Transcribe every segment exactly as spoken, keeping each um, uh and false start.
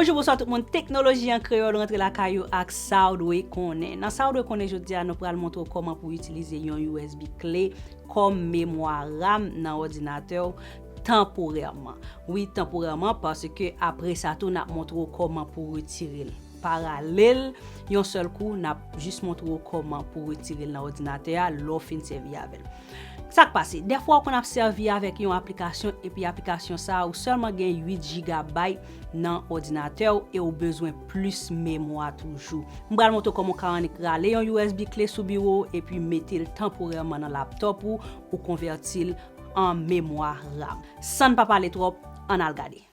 Bonjou, bonswa tout moun. Teknoloji an kreyòl rantre lakay ou ak sa w dwe konnen. Nan sa w dwe konnen jodi a, nou pral montre w kòman pou w itilize yon U S B kle kòm memwa RAM nan òdinatè w tanporèman. Wi, tanporèman, paske apre sa tou, n ap montre w kòman pou w retire l. Paralèl, yon sèl kou, n ap jis montre w kòman pou w retire l nan òdinatè a lè w fin sèvi avè l. Sa k pase? Dèfwa w konn ap sèvi avèk yon aplikasyon epi aplikasyon sa a ou sèlman gen uit jigabay nan òdinatè w e w bezwen plis memwa toujou. M pral montre w kòman w ka annik rale yon U S B kle sou biwo w epi mete l tanporèman nan laptòp ou, ou konvèti l an memwa RAM. San n pa pale twòp, ann al gade.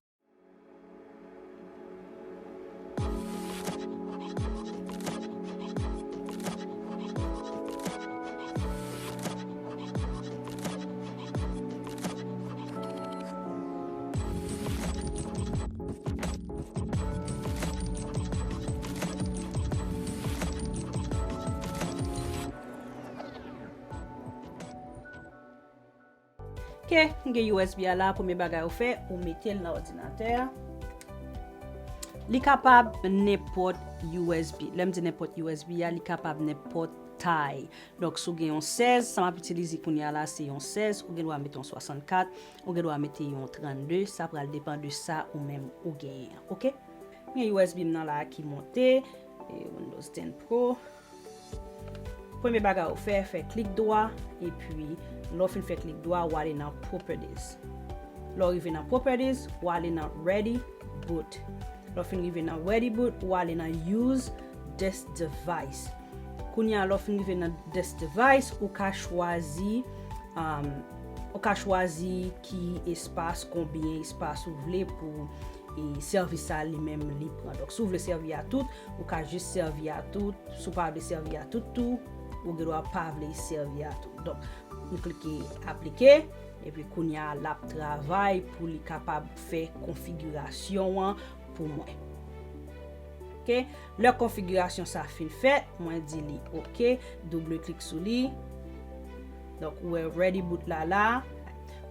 Ok, m gen U S B a la, premye bagay ou fè, ou mete l nan òdinatè a. Li kapab nenpòt U S B. Lè m di nenpòt U S B a, li kapab nenpòt tay. Donk, si w gen yon sèz, sa m ap itilize kounye a la, se yon sèz, ou gen dwa mete yon swasannkat, ou gen dwa mete yon trannde, sa pral depann de sa ou menm ou genyen an, ok? M gen U S B m nan la ki monte, e Windows ten Pro. Premye bagay ou fè, fè klik dwa, epi lè w fin fè klik dwa, w ale nan Properties. Lè w rive nan Properties, w ale nan Ready Boot. Lè w fin rive nan Ready Boot, w ale nan Use this device. Kounye a, lè w fin rive nan this device, ou ka chwazi, um, ou ka chwazi ki espas, konbyen espas ou vle pou e sèvis sa li menm li pran. Donk, si w vle sèvi a tout, ou ka jis sèvi a tout. Si w pa vle sèvi a tout tou, ou gen dwa pa vle sèvi a tout. Donk, m klike aplike, epi kounye a l ap travay pou li kapab fè konfigirasyon an pou mwen. Ok, lè konfigirasyon sa fin fèt, mwen di li ok, double klik sou li. Donk, ou wè Ready Boot la la.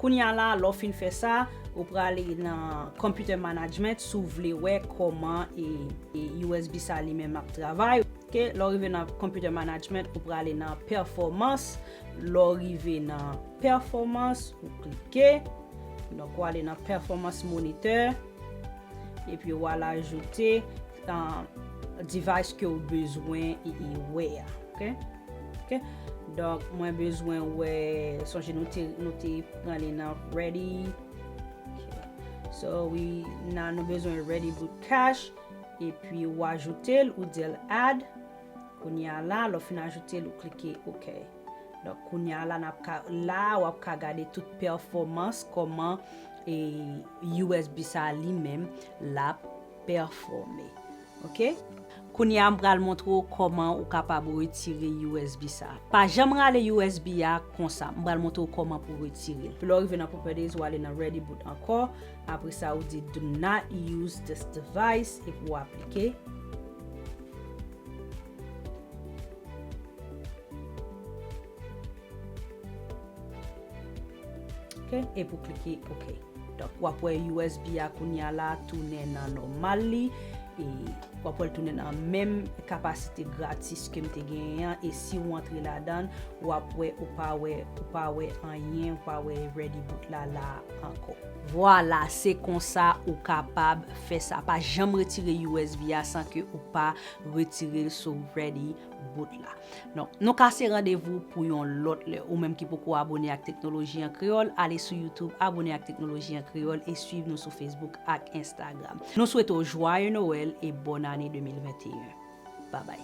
Kounye a la, lè w fin fè sa, ou prale nan Computer Management si w vle wè kòman e, e U S B sa li menm ap travay. Ok, lè w rive nan Computer Management, ou prale nan Performance. Lè w rive nan Performance, ou klike. Donk, w ale nan Performance Monitor. Epi, w al ajoute, uh, device ke w bezwen e, e wè a. Ok? Ok? Donk, mwen bezwen wè, sonje nou te, nou te pran li nan Ready. Ok. So, wi, nan nou bezwen Ready Boot Cache. Epi, w ajoute l, ou di l add. Kounye a la, lè w fin ajoute l, ou klike ok. Donk, kounye a la, n ap ka, la, w ap ka gade tout pèfòmans, kòman, e, U S B sa li menm, l ap pèfòme. Ok? Kounye a, m pral montre w kòman ou kapab retire U S B sa. Pa janm rale U S B a konsa. M pral montre w kòman pou retire l. Epi lè w rive nan Properties, w ale nan Ready Boot ankò. Apre sa, ou di, "Do not use this device," epi w aplike. Ok, epi w klike ok. Donk, w ap wè U S B a kounye a la tounen nan nòmal li, e w ap wè l tounen nan menm kapasite gratis ke m te genyen an, e si w antre ladan l, w ap wè ou pa wè, ou pa wè anyen, ou pa wè Ready Boot la la ankò. Vwala, se konsa ou kapab fè sa. Pa janm retire U S B a san ke ou pa retire l sou Ready Boot la. Donk, nou kase randevou pou yon lòt lè. Ou menm ki poko abone ak Teknoloji an Kreyòl, ale sou YouTube, abone ak Teknoloji an Kreyòl e swiv nou sou Facebook ak Instagram. Nou swete w Joyeux Noël e bòn ane de mil venteyen. Babay.